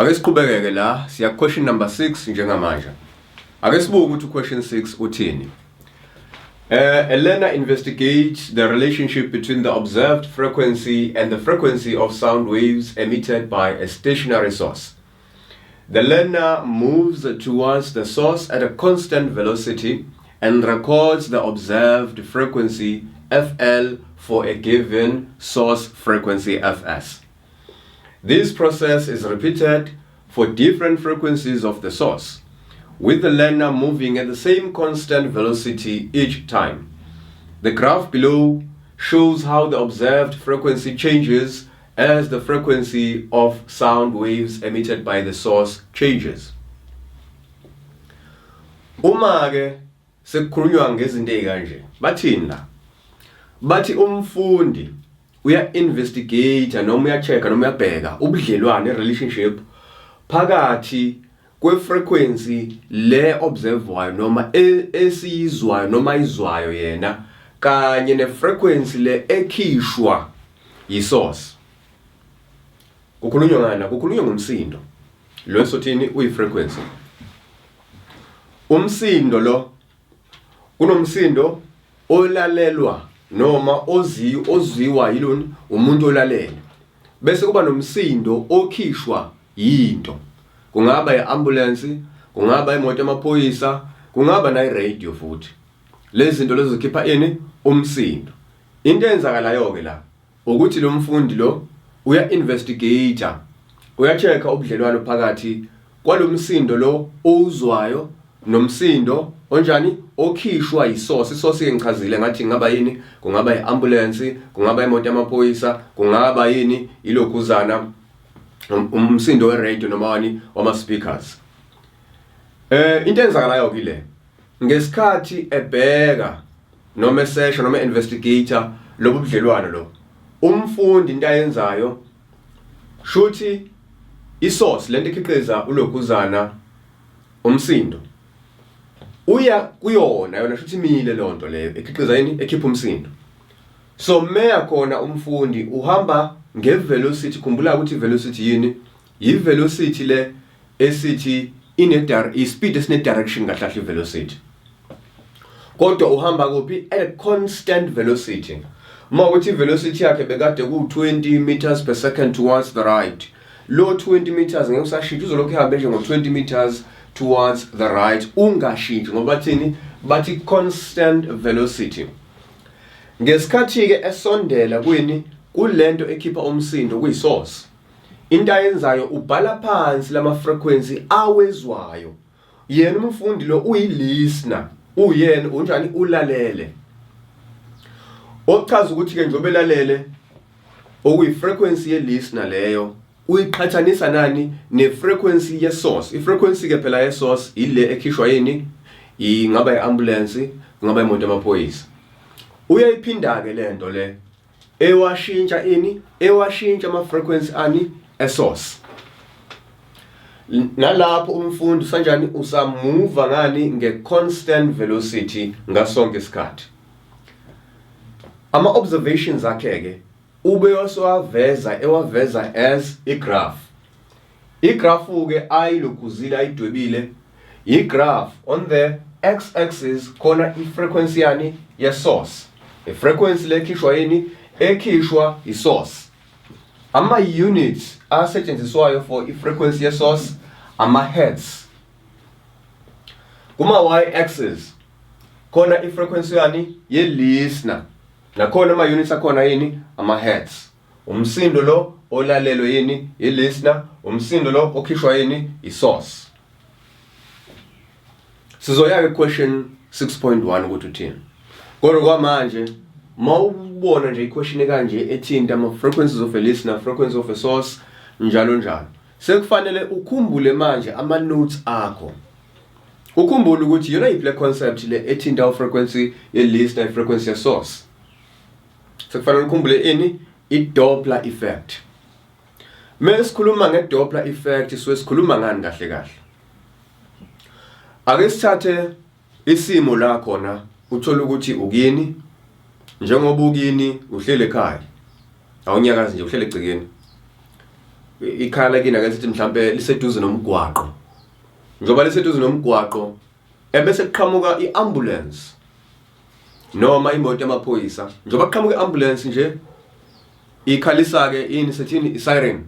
Ake siqhubekeke la, siya question number 6 njengamanje. Ake sibuke ukuthi question 6 uthini. A learner investigates the relationship between the observed frequency and the frequency of sound waves emitted by a stationary source. The learner moves towards the source at a constant velocity and records the observed frequency FL for a given source frequency FS. This process is repeated for different frequencies of the source, with the learner moving at the same constant velocity each time. The graph below shows how the observed frequency changes as the frequency of sound waves emitted by the source changes. Uma ke sekukhulunywa ngezinto ezikanje, bathini la? Bathi umfundi uya investigate noma uya-check noma uyabheka ubudlelwane, relationship phakathi kwe-frequency le observewayo noma esiyizwayo noma izwayo yena kanye ne-frequency le ekhishwa yi-source. Kukhulunywa ngani? Kukhulunywa ngomsindo lo esothini uyi-frequency. Umsindo lo, kunomsindo olalelwa noma ozwiwa yilona umuntu olalele, bese kuba nomsindo okhishwa yinto, kungaba i-ambulance, kungaba imoto yamaphoyisa, kungaba nayi-radio futhi. Lezi zinto lezo zikhipha ini? Umsindo. Into eyenzakalayo ke la ukuthi lo mfundi lo uya investigate, uya-check-a ubudlelwano phakathi kwalomsindo lo owuzwayo nomsindo onjani okhishwa yi-source. I-source ke ngichazile ngathi kungaba yini? Kungaba i-ambulance, kungaba imoto yamaphoyisa, kungaba yini, ilokhuzana, umsindo we-radio noma wani, wama-speakers. Into enzakalayo ke le, ngesikhathi ebheka noma esesha noma investigator lobu budlelwano lo umfundi, into ayenzayo shuthi i-source lento ekhiqiza ulokhuzana umsindo, uya kuyona yona, shuthi imile lonto leyo ekhiqiza yini, ekhipha umsindo. So meya khona umfundi uhamba nge-velocity. Khumbula ukuthi i-velocity yini? I-velocity le esithi ine i-speed esine direction kahle kahle i-velocity, kodwa uhamba kuphi? At a constant velocity. Uma ukuthi i-velocity yakhe bekade ku-20 meters per second towards the right, lo 20 meters ngeke usashintsha, uzolokhu ehambe nje ngo-20 meters towards the right, ungashintshi, ngoba bathini? Bathi constant velocity. Ngesikhathi-ke esondela kwini, kulento ekhipha umsindo, kuyi-source, into ayenzayo ubhala phansi lama frequency awezwayo yena. Umfundi lo uyi-listener, uyena unjani? Ulalele. Okuchaza ukuthi ke njengoba elalele, okuyi-frequency ye-listener leyo, uyiqhathanisa nani? Ne-frequency ye-source. I-frequency ke phela ye-source ile ekhishwa yini? Ingaba i-ambulance, kungaba imoto yamaphoyisa. Uyayiphinda ke lento le, ewashintsha ini? Ewashintsha ama-frequency ani? E-source. Nalapho umfundi usanjani? Usamuva ngani? Nge-constant velocity ngasonke isikhathi. Ama-observations akhe ke ube wasewaveza, ewaveza as i-graph. I-graph ke ayilokhuzile, ayidwebile, i-graph on the x axis khona i-frequency yani? Ye-source. I-frequency lekhishwa yini? Ekhishwa i-source. Ama-units asetshenziswayo for i-frequency ye-source, ama-hertz. Kuma y axis khona i-frequency yani? Ye-listener. Nakhona ama-units akhona yini? Ama-hertz. Umsindo lo olalelwe yini? I-listener. Umsindo lo okhishwa yini? I-source. Sizoya ke question 6.1 ukuthi uthini, kodwa kwamanje mawubona nje i-question ekanje ethinta ama frequencies of a listener, frequency of a source, njalo njalo, sekufanele ukhumbule manje ama notes akho, ukhumbule ukuthi yona yiphi le concept le ethinta u-frequency ye-listener, i-frequency ye-source. Sekufanele ukhumbule ini? I-Doppler effect. Mesikhuluma nge-Doppler effect, suke sikhuluma ngani kahle kahle? Ake sithathe isimo la khona uthola ukuthi ukini, njengoba ukini uhlele ekhaya, awunyakazi nje, uhlele egcekeni. Ikhaya lakini ake sithi mhlambe liseduze nomgwaqo. Njengoba liseduze nomgwaqo ebese kuqhamuka iambulance noma imoto yamaphoyisa. Njengoba kuqhamuka iambulance nje ikhalisa ke ini sethini isiren.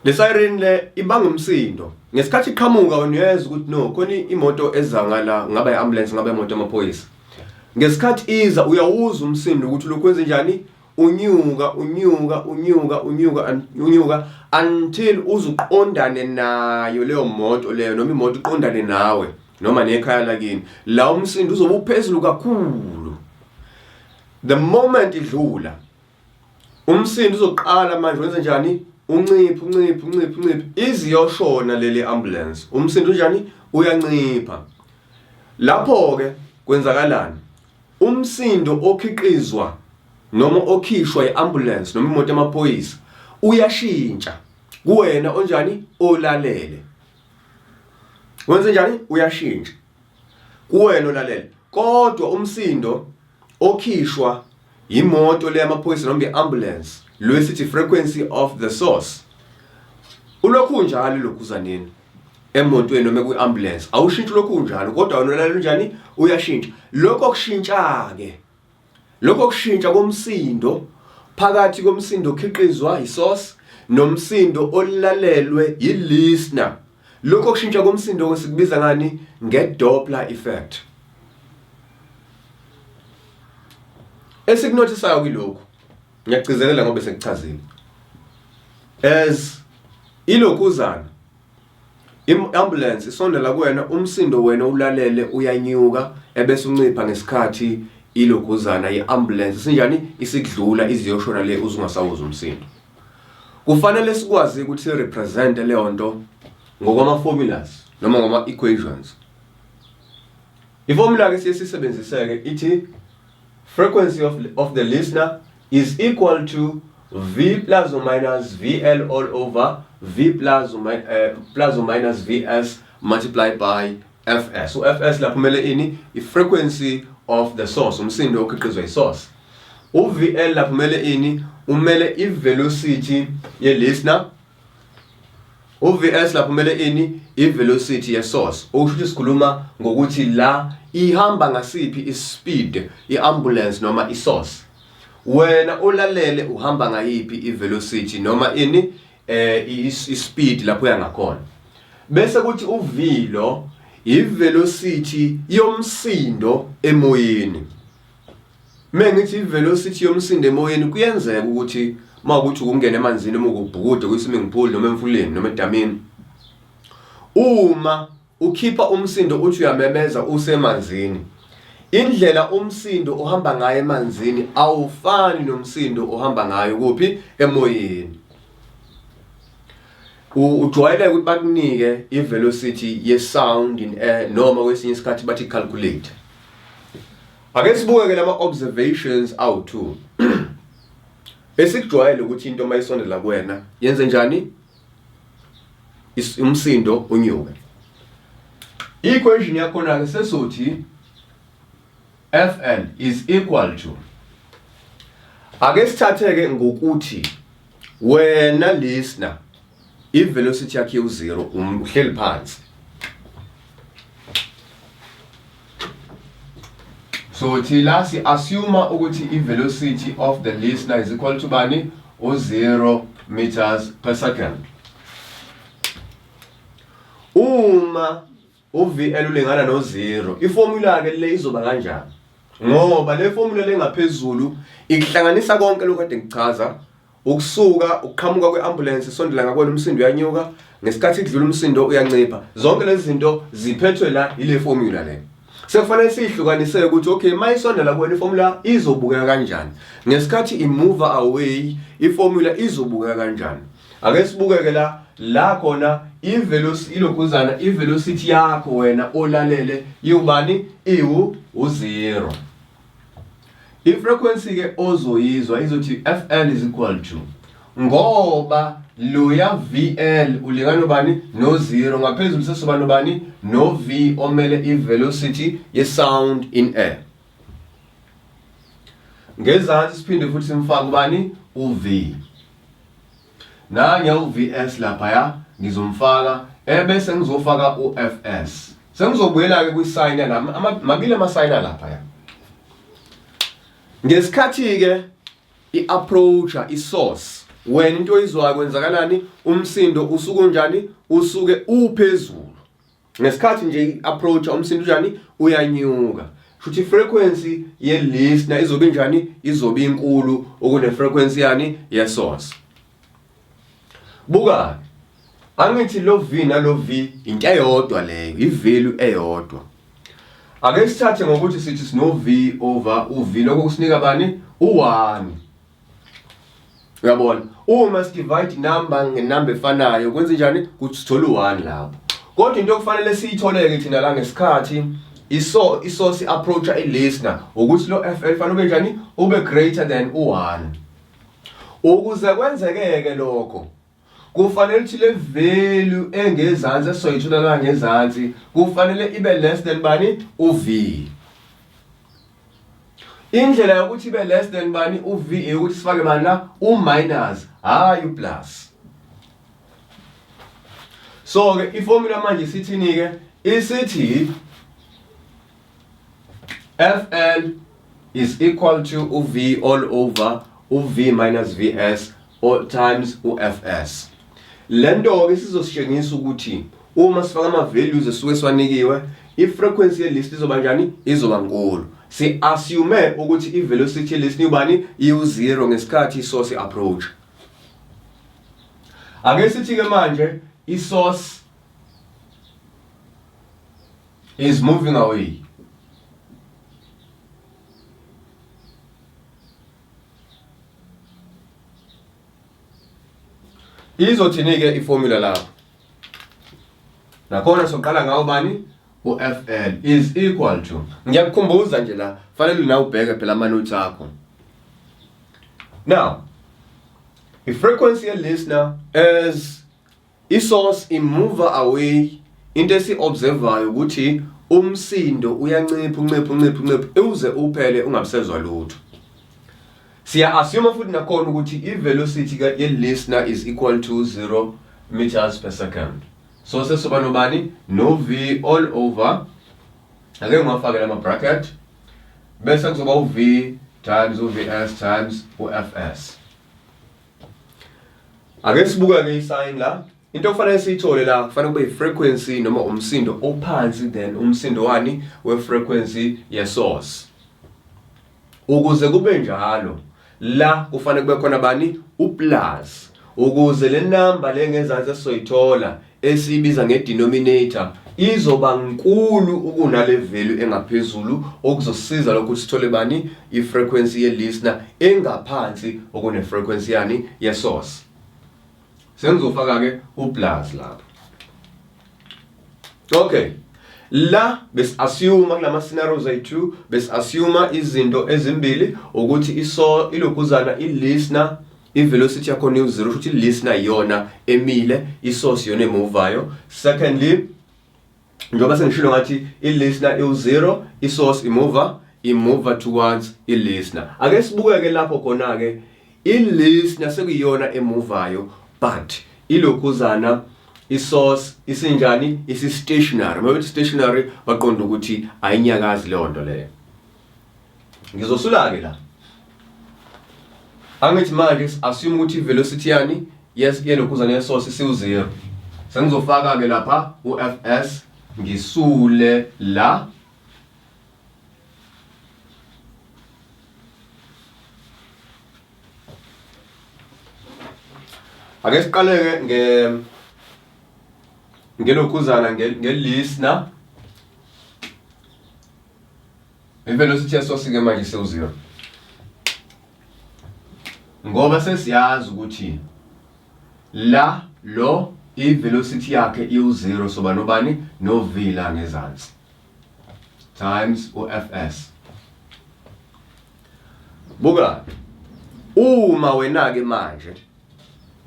Le siren le ibanga umsindo. Ngesikhathi iqhamuka wena uyezwa ukuthi no khona imoto eza ngala ngaba i-ambulance ngaba imoto yamaphoyisa. Ngesikhathi iza uyawuzwa umsindo ukuthi lokhu wenze njani unyuka unyuka unyuka unyuka unyuka until uzuqondane nayo leyo moto leyo noma imoto iqondane nawe noma nekhaya lakini la umsindo uzobe uphezulu kakhulu. The moment idlula umsindo uzoqala manje wenze njani uncipha uncipha uncipha uncipha iziyoshona leli ambulance umsindo unjani uyancipha lapho ke kwenzakalani umsindo okhiqizwa noma okhishwa iambulance noma imoto yamaphoyisa uyashintsha kuwena onjani olalele wenze njani uyashintsha kuwena olalele kodwa umsindo okhishwa yimoto le yamaphoyisa noma i-ambulance lo esithi frequency of the source ulokhu unjalo lokhuzaneni emotweni noma kwi-ambulance awushintshi lokhu unjalo kodwa wena ulalela unjani uyashintsha lokho kushintsha-ke lokho kushintsha komsindo phakathi komsindo okhiqizwa yisource nomsindo olalelwe yi-listener lokho kushintsha komsindo sikubiza ngani nge-Doppler effect Esikunothisayo kilokhu ngiyagcizelela ngoba sekuchazile as ilokhuzana i-ambulance isondela kuwena umsindo wena ulalele uyanyuka ebese uncipha ngesikhathi ilokhuzana i-ambulance sinjani isikudlula iziyoshona le uzungasawuza umsindo. Kufanele sikwazi ukuthi represent leyo nto ngokwama formulas noma ngama equations. Iformula ke siye sisebenzise ke ithi frequency of the listener is equal to V plus or minus VL all over V plus or, plus or minus VS multiplied by FS. So FS lapho kumele ini i-frequency of the source, umsindo okhiqizwa i-source. U-VL lapho kumele ini umele i-velocity ye-listener. U-VS lapho kumele ini i-velocity ye-source. Okusho ukuthi sikhuluma ngokuthi la ihamba ngasiphi i-speed i-ambulance noma i-source. Wena olalele uhamba ngayiphi i-velocity noma ini i-speed lapho uya ngakhona. Bese kuthi u-V lo i-velocity yomsindo emoyeni. Mengithi i-velocity yomsindo emoyeni kuyenzeka ukuthi mawukuthi ukungena emanzini noma ukubhukuda kwi-swimming pool noma emfuleni noma edamini uma ukhipha umsindo uthi uyamemeza usemanzini indlela umsindo ohamba ngayo emanzini awufani nomsindo ohamba ngayo kuphi emoyeni. Ujwayele ukuthi bakunike i-velocity ye-sound in air noma kwesinye isikhathi bathi calculate. Ake sibuke ke lama observations awu-2. Esikujwayele ukuthi into uma isondela kuwena yenze njani? Umsindo unyuke. I-equation yakhona ke sesothi Fn is equal to ake sithathe ke ngokuthi wena listener i-velocity yakhe iwu-0 uhleli phansi. So thina si assume ukuthi i-velocity of the listener is equal to bani u-0 meters per second. Uma u-VL ulingana no-0 iformula ke le izoba kanjani? Ngoba le formula lengaphezulu ikuhlanganisa konke lokho kade ngichaza ukusuka ukuqhamuka kwe-ambulance isondela ngakwena umsindo uyanyuka ngesikhathi kudlula umsindo uyancipha. Zonke lezi zinto ziphethwe la ile formula le. Sekufanele siyihlukanise ukuthi okay mayisondela kuwena iformula izobukeka kanjani, ngesikhathi imove away iformula izobukeka kanjani. Ake sibukeke la la khona i-velocity ilokhuzana i-velocity yakho wena olalele iwubani iwu u-0. I-frequency ke ozoyizwa izothi FL is equal to ngoba loya VL ulingana ubani no-0 ngaphezulu sesoba nobani no-V omele i-velocity ye-sound in air. Ngezansi siphinde futhi simfake ubani u-V. Nange uVS laphaya ngizomfaka ebese ngizofaka uFS. Sengizobuyela ke kwi-sign la mabili ama-sign laphaya. Ngesikhathi ke i-approacher i-source wena into oyizwayo kwenzakalani umsindo usuke unjani usuke uphezulu ngesikhathi nje i-approach umsindo unjani uyanyuka shuthi i-frequency ye-listener izobe injani izobe inkulu okune-frequency yani ye-source buka angithi lo v nalo v into eyodwa leyo i-value eyodwa ake sithathe ngokuthi sithi sino v over u-v lokho kusinika bani u-1 Uyabona? Uma sidivide number ngenumber efanayo kwenze njani? Kuthi sithola u1 lapho. Kodwa into okufanele siyitholeke thina la ngesikhathi iso isource approacha i-listener ukuthi lo FL fanele ube njani? Ube greater than u1. Ukuze kwenzekeke lokho kufanele ukuthi le value engezansi esizoyithola la ngezansi kufanele ibe less than bani u-v indlela yokuthi ibe less than bani u-v ukuthi sifake bani la u-minus hhayi u-plus so ke iformula manje isithini ke isithi FL is equal to uV all over uV minus VS all times uFS. Lento ke sizositshengisa ukuthi uma sifaka ama values esuke siwanikiwe i-frequency ye-list izoba njani? Izoba nkulu. Si-assume ukuthi i-velocity ye-list ubani? Iwu-0 ngesikhathi i-source approach. Ake sithi ke manje i-source is moving away. Izothini ke iformula lapho? Nakhona soqala ngawo bani? U-FL is equal to. Ngiyakukhumbuza nje la, fanele nawe ubheke phela ama notes akho. Now, i-frequency ye-listener is I-source imuva away into esi-observayo ukuthi umsindo uyancipha uncipha uncipha uncipha uze uphele ungabisezwa lutho. Siya assume futhi nakhona ukuthi i-velocity ye-listener is equal to 0 meters per second. So sesoba nobani? No V all over. Ake ngiwafake lama bracket. Bese kuzoba u-V times u-VS times u-FS. Ake sibuka ke isign la. Into okufanele siyithole la kufanele kube i-frequency noma umsindo ophansi then umsindo wani we-frequency ye-source. Ukuze kube njalo la kufanele kube khona bani uplus ukuze le number le ngezansi esizoyithola esiyibiza nge-denominator izoba nkulu ukunale value engaphezulu okuzosiza lokhu sithole bani i-frequency ye-listener engaphansi okune-frequency yani ye-source. Sengizofaka ke u-plus lapha. Okay. La besi-assume kulama scenarios ayi-2 besi-assume izinto ezimbili ukuthi iso ilokhuzana i-listener i-velocity yakhona iwu-zero kusho ukuthi i-listener iyona emile i-source iyona emuvayo secondly njengoba sengishilo ngathi i-listener iwu-zero i-source imuva imuva towards i-listener ake sibukeke lapho khona-ke i-listener sekuyiyona emuvayo but ilokhuzana i-source isinjani isi-stationary uma bethi stationary baqonda ukuthi ayinyakazi leyo nto leyo Ngizosula-ke la. Angithi manje assume ukuthi i-velocity yani yes yelokhuzana yesource isiwu-zero. Sengizofaka-ke lapha u-Fs ngisule la Ake siqaleke nge ngelokhuzana nge-listener I-velocity yesource-ke manje sewu-zero ngoba sesiyazi ukuthi la lo i-velocity yakhe iwu-zero soba nobani no-v la ngezansi times u-fs buka uma wena-ke manje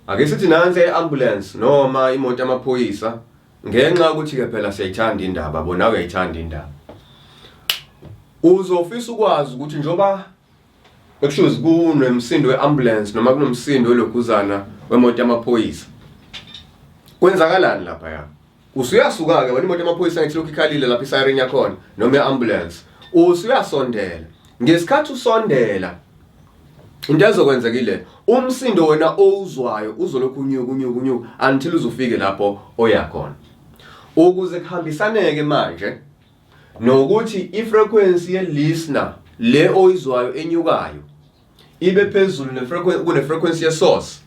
ake sithi nansi i-ambulance noma imoto yamaphoyisa Ngenxa yokuthi ke phela siyayithanda indaba, bona uyayithanda indaba. Uzofisa ukwazi ukuthi njoba Excuse, kunomsindo weambulance noma kunomsindo welokhuzana wemoto yamaphoyisa. Kwenzakalani lapha ya? Usuyasuka ke wena, imoto yamaphoyisa ngithi lokhu ikhalile lapha, isiren yakhona noma iambulance. Usuyasondela. Ngesikhathi usondela, into ezokwenzekile, umsindo wena owuzwayo uzolokhu unyuka, unyuka, unyuka until uzufike lapho oya khona. Ukuze kuhambisaneke manje nokuthi ifrequency ye-listener le oyizwayo enyukayo ibe phezulu ne-frequency kune-frequency ye-source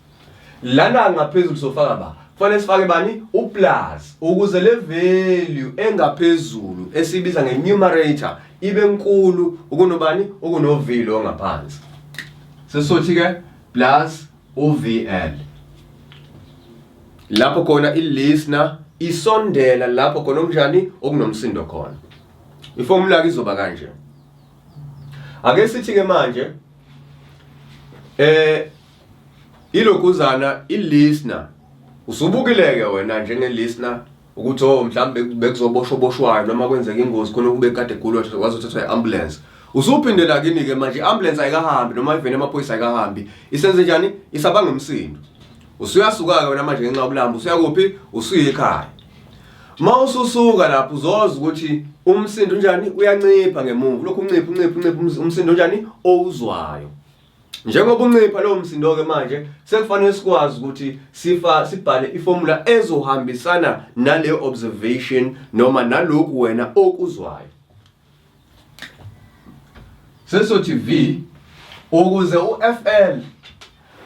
lana ngaphezulu, sofaka ba kufanele sifake bani? Uplus, ukuze le value engaphezulu esibiza nge-numerator ibe nkulu ukunobani? Ukuno-v lo ngaphansi. Sesizothi ke plus u-VL lapho khona i-listener isondela lapho khona okunjani, okunomsindo khona. Iformula ke izoba kanje. Ake sithi ke manje ilokuzana i-listener, usubukileke wena njenge-listener ukuthi oh, mhlawumbe bekuzoboshwa oboshwayo noma kwenzeka ingozi khona, kube kade gulwa wazothathwa i-ambulance. Usuphindela kini ke manje, i-ambulance ayikahambi noma iveni amaphoyisa ayikahambi, isenze njani? Isabanga umsindo. Usuyasuka-ke wena manje ngenxa yokulamba, usuya kuphi? Usuya ekhaya. Ma ususuka lapho, uzoza ukuthi umsindo unjani? Uyancipha ngemuva, lokhu uncipha, uncipha, uncipha umsindo unjani owuzwayo. Njengoba uncipha lowo msindo-ke manje, sekufanele sikwazi ukuthi sifa sibhale iformula ezohambisana naleyo observation noma nalokhu wena okuzwayo. Sesizothi V, ukuze u-FL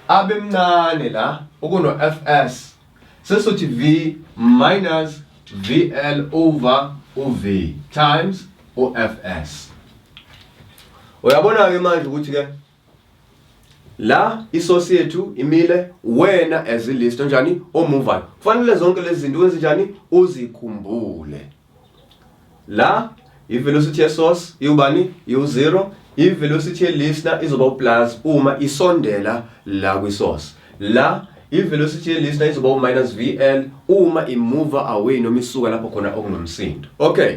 abe mncane la ukuno FS, sesizothi V minus VL over u-V times u-FS. Uyabona-ke manje ukuthi-ke la isource yethu imile, wena as i-listener njani omuvayo, kufanele zonke lezi zinto wenze njani? Uzikhumbule. La i-velocity ye-source iwubani? Iwu-0. I-velocity ye-listener izoba u-plus uma isondela la kwi-source. La i-velocity ye-listener izoba u-minus VL uma imove away noma isuka lapho khona okunomsindo. Okay,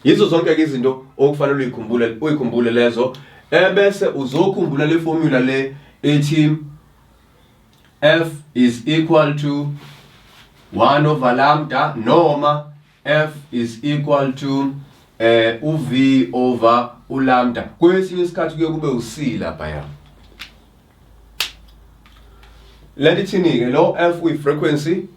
yizo zonke ke izinto okufanele uyikhumbule, uyikhumbule lezo, ebese uzokhumbula le formula le ethi F is equal to 1 over lambda noma F is equal to u-V over ulambda. Kwesinye isikhathi kuye kube u-C lapha ya. Lento ithini ke? Lo F uyi frequency,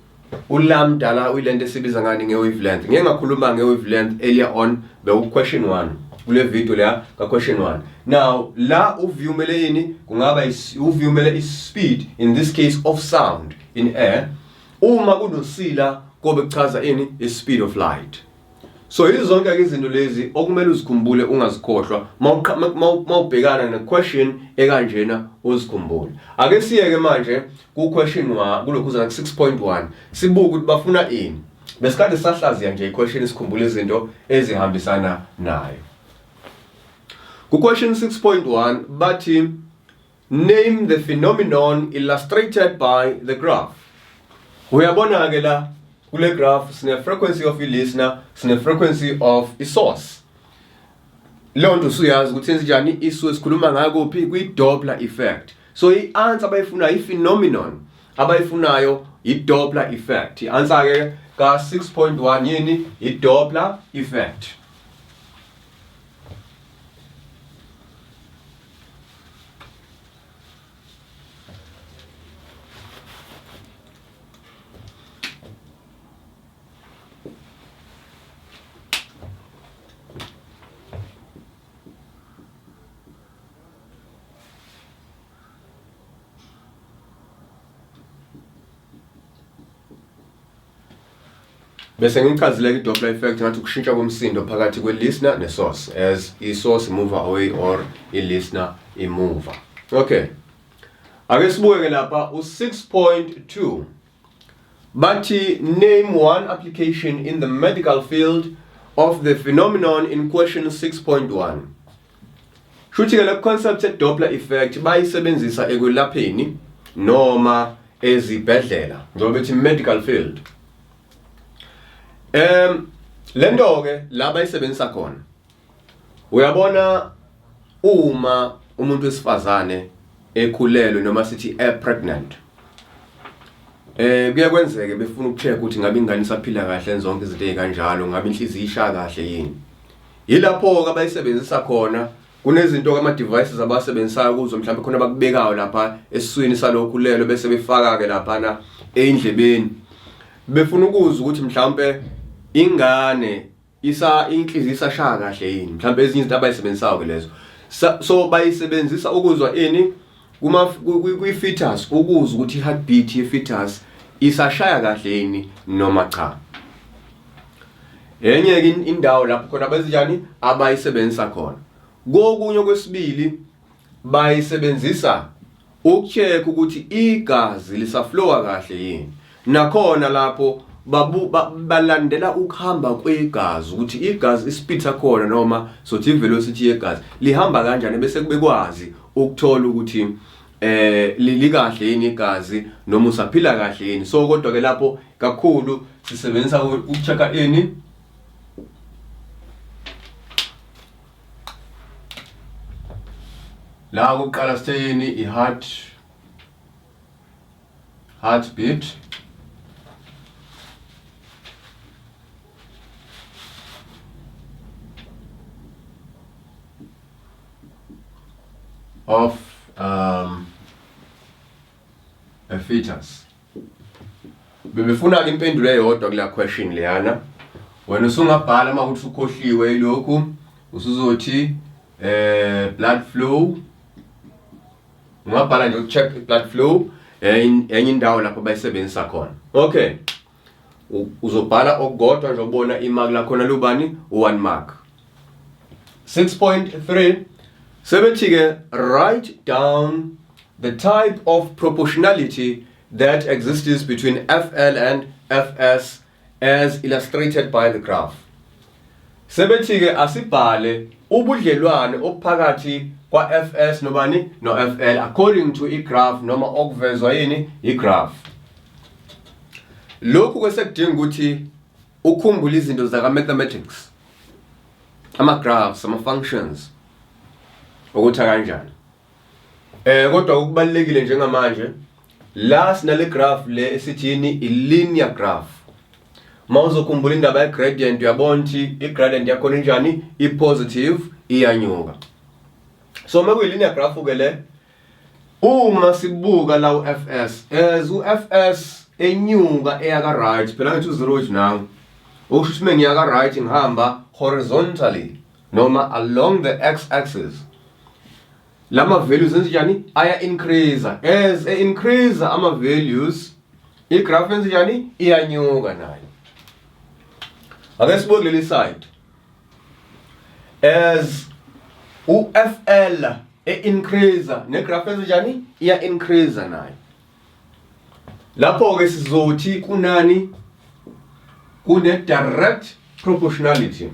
ulambda la uyilento esibiza ngani? Nge-wavelength. Ngeke ngakhuluma nge-wavelength earlier on, bewu question 1 kule video leya ka question 1. Now la u-V umele yini? Kungaba u-V umele i-speed, in this case of sound in air. Uma kuno-C la, kobe kuchaza ini? I-speed of light. So yizo zonke ke izinto lezi okumele uzikhumbule, ungazikhohlwa mawubhekana ne-question ekanjena, uzikhumbule. Ake siyeke manje ku-question 1 kulokhuzana ku-6.1, sibuke ukuthi bafuna ini. Besikade sahlaziya nje i-question, sikhumbule izinto ezihambisana nayo. Ku-question 6.1 bathi, "Name the phenomenon illustrated by the graph." Uyabona ke la kule graph sine frequency of i-listener, sine frequency of i-source. Leyo nto usuyazi ukuthi yenze njani, isuke sikhuluma ngayo kuphi? Kwi-Doppler effect. So i-answer abayifunayo, i-phenomenon abayifunayo, i-Doppler effect. I-answer ke ka 6.1 yini? I-Doppler effect. Bese ngichazile i-Doppler effect, ngathi ukushintsha komsindo phakathi kwe-listener ne-source as i-source move away or i-listener imove. Okay, ake sibuke lapha u-6.2, bathi, "Name one application in the medical field of the phenomenon in question 6.1." Shuthi ke le concept ye-Doppler effect bayisebenzisa ekwelapheni noma ezibhedlela, njengoba bethi medical field. Lento ke la bayisebenzisa khona, uyabona uma umuntu wesifazane ekhulelwe noma sithi e-pregnant, kuye kwenzeke befuna ukucheck ukuthi ngabe ingane isaphila kahle zonke izinto ezikanjalo, ngabe inhliziyo ishaya kahle yini. Yilapho-ke abayisebenzisa khona. Kunezinto ama-devices abawasebenzisayo kuzo, mhlawumbe khona abakubekayo lapha esiswini salokhulelwe bese befaka-ke laphana ey'ndlebeni, befuna ukuzwa ukuthi mhlawumbe ingane isa inhliziyo isashaya kahle yini, mhlawumbe ezinye izinto abayisebenzisayo ke lezo. So bayisebenzisa ukuzwa ini kuma kwi-fetus, ukuzwa ukuthi i-heartbeat ye-fetus isashaya kahle yini noma cha. Enye ke indawo lapho khona abezinjani abayisebenzisa khona. Kokunye kwesibili bayisebenzisa ukucheck ukuthi igazi lisaflowa kahle yini. Nakhona lapho babu balandela ukuhamba kwegazi ukuthi igazi ispeed sakhona noma sothi ivelocity yegazi lihamba kanjani, bese kubekwazi ukuthola ukuthi likahle yini igazi noma usaphila kahle yini. So kodwa ke lapho kakhulu sisebenzisa ukuchecka ini la kuqala sithe yini i-heart heartbeat of a fetus. Bebefuna ke impendulo eyodwa kula question leyana. Wena usungabhala uma ukuthi ukhohliwe ilokhu, usuzothi blood flow. Ungabhala nje check blood flow enye indawo lapho bayisebenzisa khona. Okay. Uzobhala okukodwa nje ubona imark lakhona lubani, 1 mark. 6.3 sebethi ke write down the type of proportionality that exists between FL and FS as illustrated by the graph. Sebethi ke asibhale ubudlelwane obuphakathi kwa FS nobani no FL according to i-graph noma okuvezwa yini i-graph. Lokhu kwesekudinga ukuthi ukhumbule izinto zaka mathematics, ama graphs, ama functions ukuthi kanjani. Kodwa okubalekile njengamanje la sinale graph le esithini i-linear graph. Mawuzokhumbula indaba ye-gradient, uyabona ukuthi i-gradient yakhona injani, i-positive, iyanyuka. So uma kuyi-linear graph ke le, uma sibuka la u-FS, as u-FS enyuka eya ka right, phela ngithi u-0 wethu nangu, okusho ukuthi uma ngiya ka right ngihamba horizontally noma along the x axis, lama values enzenjani aya increase. As e increase ama values, i graph enzenjani iyanyuka nayo. Ake sibuke leli side, as u-FL e increase ne graph enzenjani iya increase nayo. Lapho ke sizothi kunani, kune direct proportionality.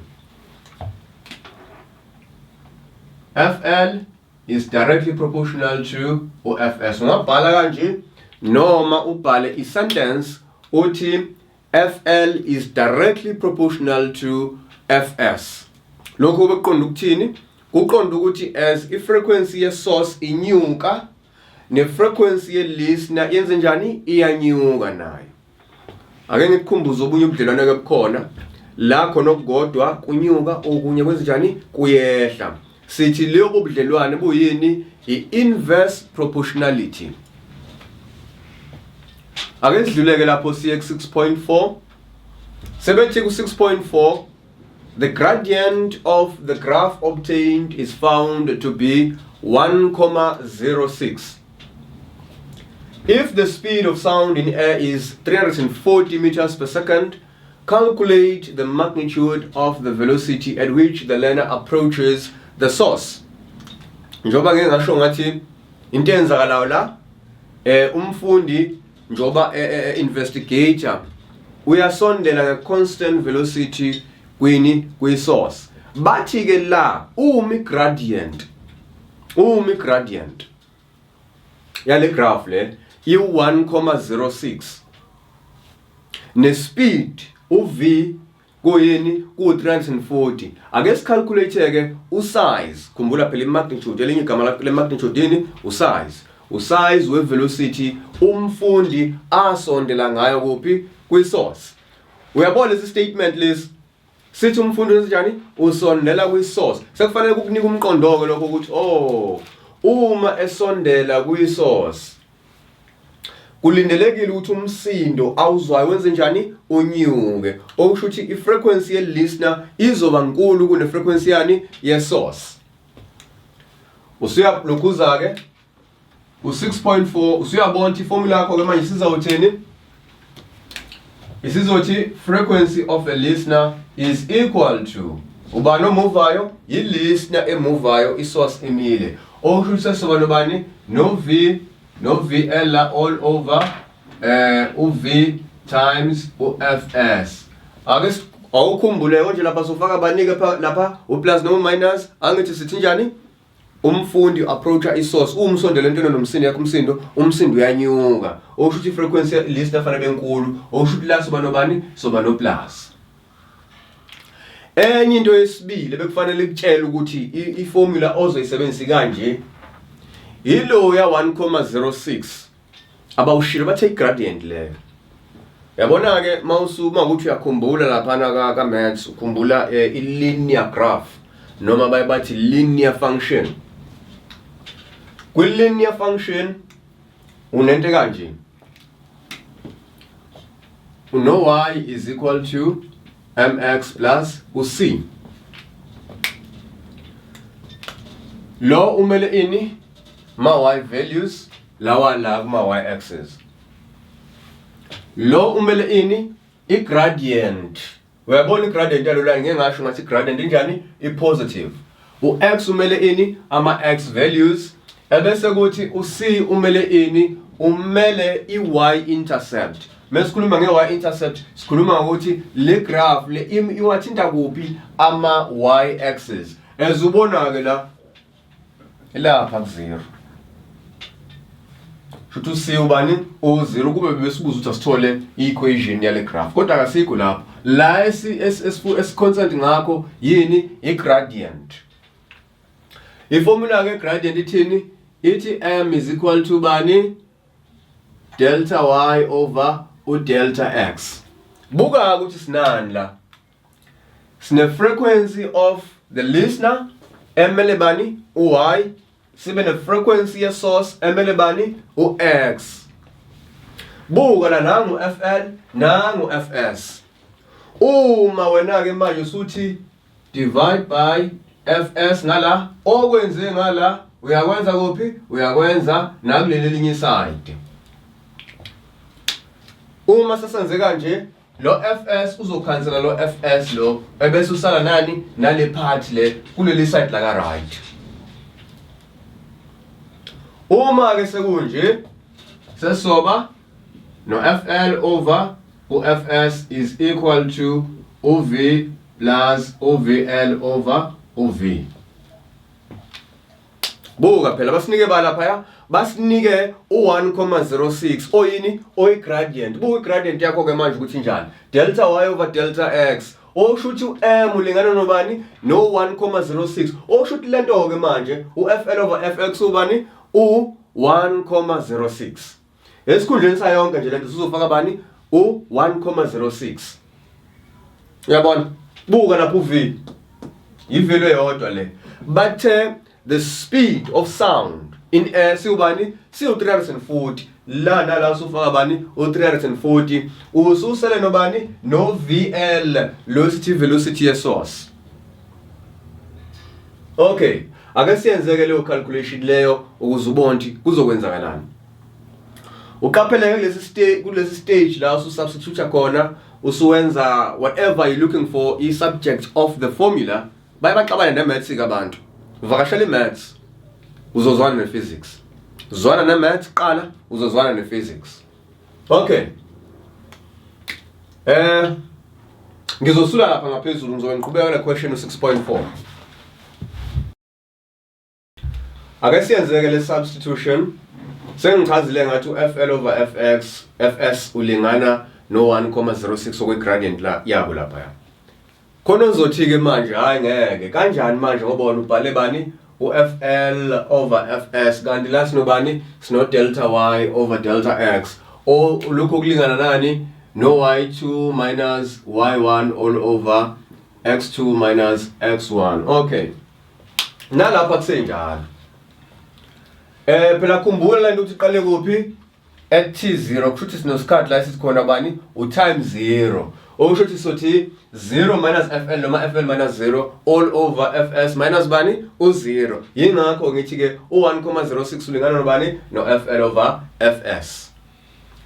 FL is directly proportional to uFS. Ungabhala kanje noma ubhale i-sentence uthi FL is directly proportional to FS. Lokho bekuqonda ukuthini? Kuqonda ukuthi as i-frequency ye-source inyuka, ne-frequency ye-listener yenze njani? Iyanyuka nayo. Ake ngikukhumbuze obunye ubudlelwane ke bukhona la khona, okukodwa kunyuka okunye kwenze njani? Kuyehla. Sithi leyo budlelwane buyini? I-inverse proportionality. Ake sidluleke lapho siye ku 6.4. Sebethi ku 6.4 the gradient of the graph obtained is found to be 1.06. If the speed of sound in air is 340 meters per second, calculate the magnitude of the velocity at which the learner approaches the source. Njengoba ngeke ngasho ngathi into eyenzakalayo la, umfundi njengoba investigator uyasondela nge-constant velocity kwini, kwi-source. Bathi ke la uma gradient, uma gradient yale graph le i-1,06 ne-speed u-v. Kuyini? Ku-340. Ake sicalculate-ke usize. Khumbula phela i-magnitude, elinye igama le-magnitude yini? Usize. Usize we-velocity umfundi asondela ngayo kuphi? Kwi-source. Uyabona lesi statement lesi? Sithi umfundi wenzenjani? Usondela kwi-source. Sekufanele kukunika umqondo-ke lokho ukuthi oh, uma esondela kwi-source kulindelekile ukuthi umsindo awuzwayo wenze njani unyuke, okusho ukuthi i-frequency ye-listener izoba nkulu kune-frequency yani ye-source. Usuyalokhuza-ke u-6.4, usuyabona ukuthi iformula yakho-ke manje isizawuthini? Isizothi frequency of a listener is equal to ubani omuvayo? Yi-listener emuvayo, i-source imile, okusho ukuthi sesizoba nobani? No-V, no-VL la all over u-V times u-FS. Ake awukhumbule konje lapha sofaka banike lapha u-plus noma minus. Angithi sithi njani? Umfundi approacha isource, uma usondela entweni nomsindo yakho, umsindo uyanyuka, okusho ukuthi i-frequency listener fanele benkulu, okusho ukuthi la soba nobani? Soba no plus. Enye into yesibili bekufanele ikutshele ukuthi iformula ozoyisebenzisa kanje ilo ya 1.06 abawushilo, bathe i-gradient leyo. Yabona ke mawusuma ukuthi uyakhumbula laphana ka ka maths, ukhumbula i-linear graph noma baye bathi linear function. Kwi-linear function unento kanje, uno y is equal to mx plus u-c. Lo umele ini? Ma y values lawa la kuma y axis. Lo umele ini? I-gradient. Uyabona i-gradient yalo line, ngeke ngasho ngathi i-gradient injani? I-positive. U-x umele ini? Ama-x values. Ebese kuthi u-c umele ini? Umele i-y intercept. Mesikhuluma nge-y intercept sikhuluma ngokuthi le graph le iwathinta kuphi ama-y axis. As ubona-ke la lapha ku-zero, shuthi u-c ubani? U-zero. Kube besibuza ukuthi asithole i-equation yale graph, kodwa akasikho lapho. La esi-concerned ngakho yini? I-gradient. Iformula ke gradient ithini? Ithi m is equal to bani? Delta y over u-delta x. Buka ukuthi sinani la. Sine frequency of the listener emele bani? U-y. Sibe ne frequency ye source emele bani? U-x. Buka la, nangu FL, nangu FS. Uma wena ke manje usuthi divide by FS ngala, okwenze ngala uyakwenza kuphi? Uyakwenza nakuleli elinye side. Uma sesenze kanje, lo FS uzokhansela lo FS lo, ebese usala nani? Nale part le kuleli side la ka right. Uma ke sekunje, sesoba no FL over uFS is equal to uV plus uVL over uV. Buka phela basinike ba lapha, basinike u1.06 oyini? Oyi-gradient. Buka i-gradient yakho ke manje ukuthi njani? Delta y over delta x, okusho ukuthi u-m ulingana nobani? No 1.06. Okusho ukuthi lento ke manje u-FL over FX ubani? U1.06. Esikhundleni sayo yonke nje lento sizofaka bani? U1.06. Uyabona, buka lapho u-v i-value eyodwa le. Bathe the speed of sound in air siwubani? Siwu-340. La nala usufaka bani? U-340. Ususele nobani? No-VL lo, sithi velocity ye-source. Okay, ake siyenzeke leyo calculation leyo ukuze ubone ukuthi kuzokwenzakalani. Uqapheleke kulesi stage la usu-substitute khona, usuwenza whatever you're looking for, i-subject of the formula. Baye baxabane ne-maths ke abantu. Uvakashela i-maths, uzozwana ne-physics. Zwana ne-maths qala, uzozwana ne-physics. Okay, ngizosula lapha ngaphezulu, ngizobe ngiqhubeka le question u-6.4. Ake siyenzeke le substitution. Sengichazile ngathi u-FL over FX FS ulingana no 1.06 okwe gradient la yabo lapha. Khona ozothi-ke manje, hhayi ngeke, kanjani manje ngoba wena ubhale bani? U-FL over FS, kanti la sinobani? Sino delta Y over delta X. O lokho kulingana nani? No Y2 minus Y1 all over X2 minus X1. Okay. Nalapha kusenjalo. Eh phela khumbula lento ukuthi iqale kuphi? At t0 kusho ukuthi sinosikhathi la esithi khona bani u-time 0, okusho ukuthi sothi 0 minus fl noma fl minus 0 all over fs minus bani u-0. Yingakho ngithi-ke u-1,06 ulingana nobani? No-fl over fs.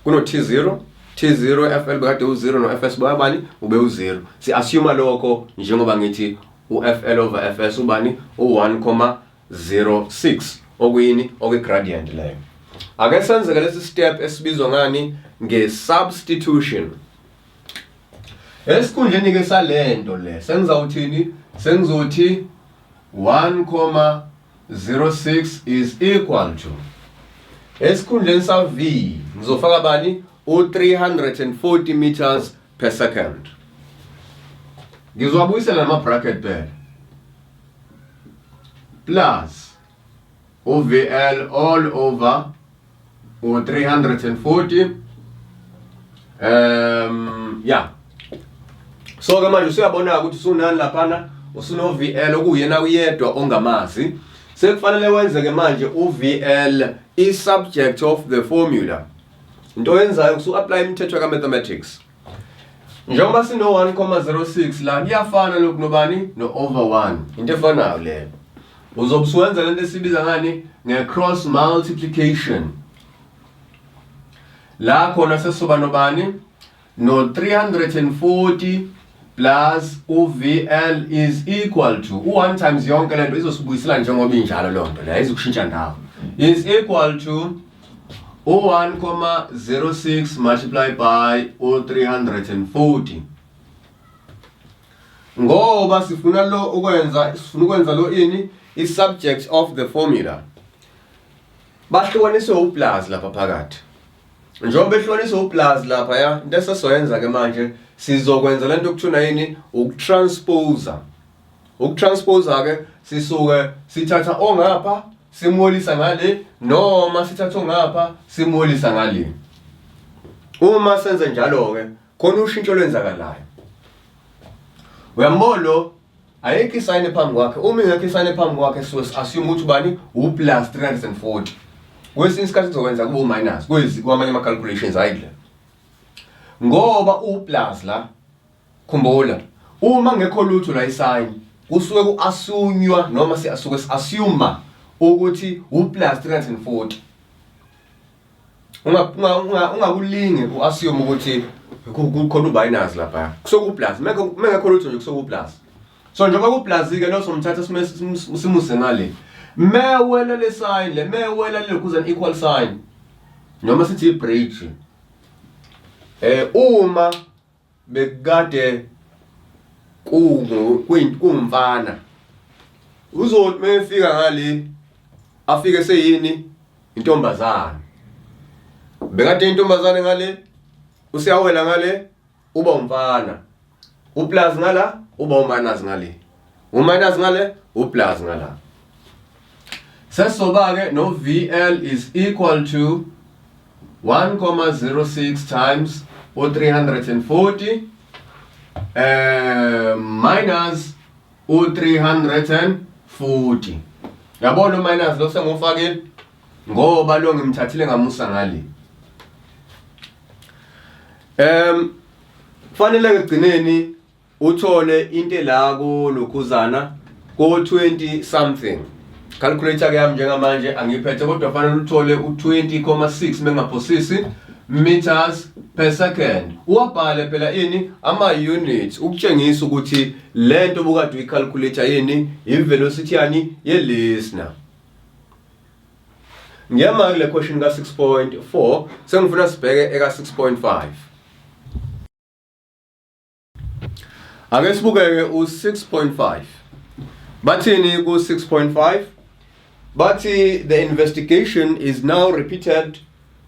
Kuno t0 t0 fl bekade u-0 no-fs bayabani ube u-0. Si-assume lokho njengoba ngithi u-fl over fs ubani? U-1, 06 okuyini? Okwi-gradient leyo. Ake senzeke lesi step esibizwa ngani? Nge-substitution. Esikhundleni ke salento le sengizawuthini? Sengizothi 1,06 is equal to, esikhundleni sa v ngizofaka bani? U-340 meters per second. Ngizowabuyisela nama-bracket phela, plus uVL all over u-340. Yeah, so ke manje usuyabona ukuthi usunani laphana, usuno VL okuyena uyedwa ongamazi. Sekufanele wenze ke manje uVL i-subject of the formula. Into oyenzayo usu-apply imithetho ka-mathematics. Njengoba sino 1,06 la, kuyafana lokhu nobani? No over 1, into efanayo leyo. Uzobe usuwenza lento esibiza ngani? Nge-cross multiplication. La khona sesizoba nobani? No 340 plus u-VL is equal to u-1 times yonke lento izosibuyisela njengoba injalo loo nto leyo, ayizukushintsha ndawo, is equal to u-1,06 multiply by u-340. Ngoba sifuna lo ukwenza, sifuna ukwenza lo ini? I-subject of the formula. Bahlukaniswe uplus lapha phakathi. Njengoba behlukaniswe uplus lapha ya, into esesoyenza ke manje sizokwenza lento okuthiwa yini? Ukutranspose. Ukutranspose ke sisuke sithatha ongapha simwolisa ngale, noma sithatha ongapha simwolisa ngale. Uma senze njalo ke khona ushintsho lwenzakalayo. Uyambona lo, ayikho isayini phambi kwakhe. Uma ingekho isayini phambi kwakhe, suke assume ukuthi ubani? U-plus 340. Kwesinye isikhathi kuzokwenza kube u-minus kwezi kwamanye ama-calculations, hayi kule, ngoba u-plus la. Khumbula, uma ngekho lutho la, isayini, kusuke ku-assunywa noma siyasuke si-assume ukuthi u-plus 340. Ungakulinge u-assume ukuthi kukhona u-minus lapha, kusuke ku-plus. Mengekho lutho nje, kusuke ku-plus. So njengoba ku-plus ke lo, somthatha simuse ngale. Mewela le sign le, mewela le kuze equal sign noma sithi i-bridge, uma bekade kuwumfana, uzothi mefika ngale afike seyini? Intombazana. Bekade intombazane ngale, usiyawela ngale uba umfana. Uplus ngala uba uminus ngale, uminus ngale uplus ngala. Sesoba ke no VL is equal to 1,06 times u340 minus u340. Yabona, uminus lo sengufakile ngoba lo ngimthathile ngamusa ngale. Kufanele ekugcineni uthole into la kulokhuzana ko 20 something. Calculator ke yami njengamanje angiphethe, kodwa fanele uthole u20,6 mengaphosisi meters per second. Uwabhale phela ini? Ama units, ukutshengisa ukuthi lento bukade uyicalculator yini? I-velocity yani? Ye-listener. Ngiyama kule question ka 6.4, sengifuna sibheke eka 6.5. Ake sibukeke u-6.5. Bathini ku-6.5? Bathi the investigation is now repeated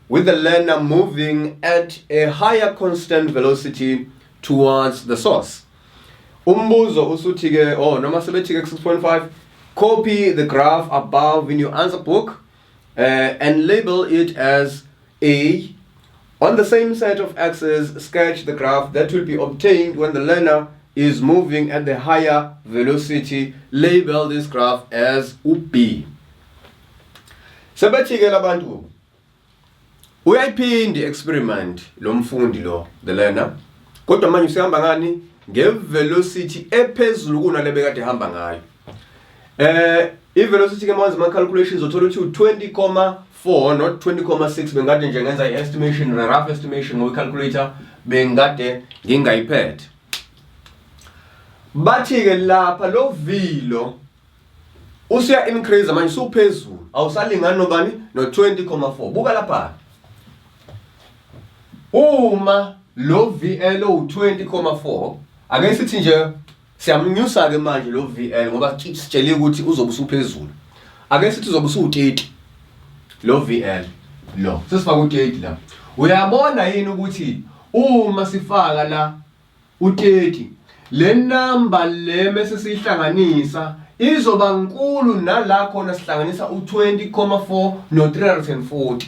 with the learner moving at a higher constant velocity towards the source. Umbuzo usuthi ke, oh, noma sebethi ke 6.5, copy the graph above in your answer book and label it as A. On the same set of axes, sketch the graph that will be obtained when the learner is moving at the higher velocity. Label this graph as B. Sebethi ke labantu, uyayiphinda i-experiment lo mfundi lo, the learner, kodwa manje usehamba ngani? Nge-velocity ephezulu kunale bekade ehamba ngayo. I-velocity ke, mawenza ama-calculations, uthola ukuthi u-20,4, not 20,6. Bengade nje ngenza i-estimation, rough estimation, ngowe-calculator bengade ngingayiphethe. Bathi-ke lapha lo V lo usuya increase manje, usuphezulu, awusalingani nobani? No 20,4. Buka lapha, uma lo VL u20,4, ake sithi nje siyamnyusa ke manje lo VL, ngoba sitshele ukuthi uzobe usuphezulu. Ake sithi uzobe usu30 lo VL lo, sesifaka u30 la. Uyabona yini ukuthi uma sifaka la u30, le number le mase siyihlanganisa izoba nkulu nala khona sihlanganisa u20,4 no340?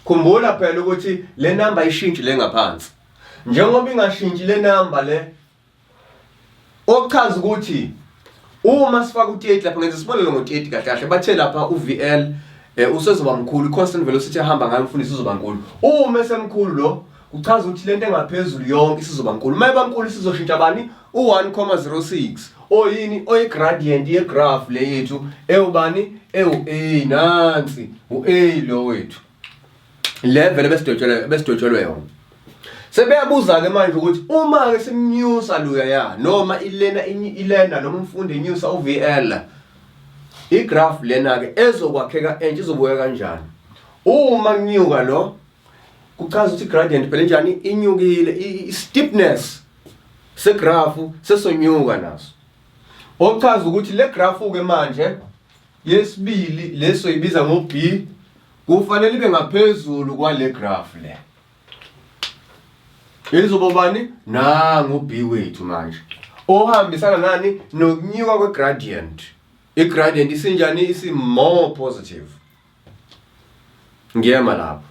Khumbula phela ukuthi le number ishintshi le ngaphansi. Njengoba ingashintshi le number le, okuchaza ukuthi uma sifaka u30 lapha, ngenza isibonelo ngo-30 kahle kahle, bathe lapha u-VL usezoba mkhulu, i-constant velocity ehamba ngayo umfundisi uzoba nkulu. Uma esemkhulu lo, kuchaza ukuthi lento engaphezulu yonke isizoba nkulu. Uma iba nkulu, isizoshintsha bani? U-1,06, oyini? Oyi-gradient ye-graph le yethu ewubani? Ewu-A. Nansi u-A lo wethu, le vele besidwetshelwe yona. Sebeyabuza-ke manje ukuthi uma-ke simnyusa luya ya noma ilena ilena noma umfundi enyusa u-VL, igraph lena-ke ezokwakheka entsha izobuka kanjani? Uma kunyuka lo, kuchaza ukuthi i-gradient phela injani? Inyukile. I-steepness segraph sesonyuka naso, okuchaza ukuthi le graph-ke manje yesibili leso ibiza ngo-B kufanele ibe ngaphezulu kwale graph le. Izoba bani? Nangu B wethu manje, ohambisana nani? Nokunyuka kwe-gradient. I-gradient isinjani? Isi more positive. Ngiyema lapho.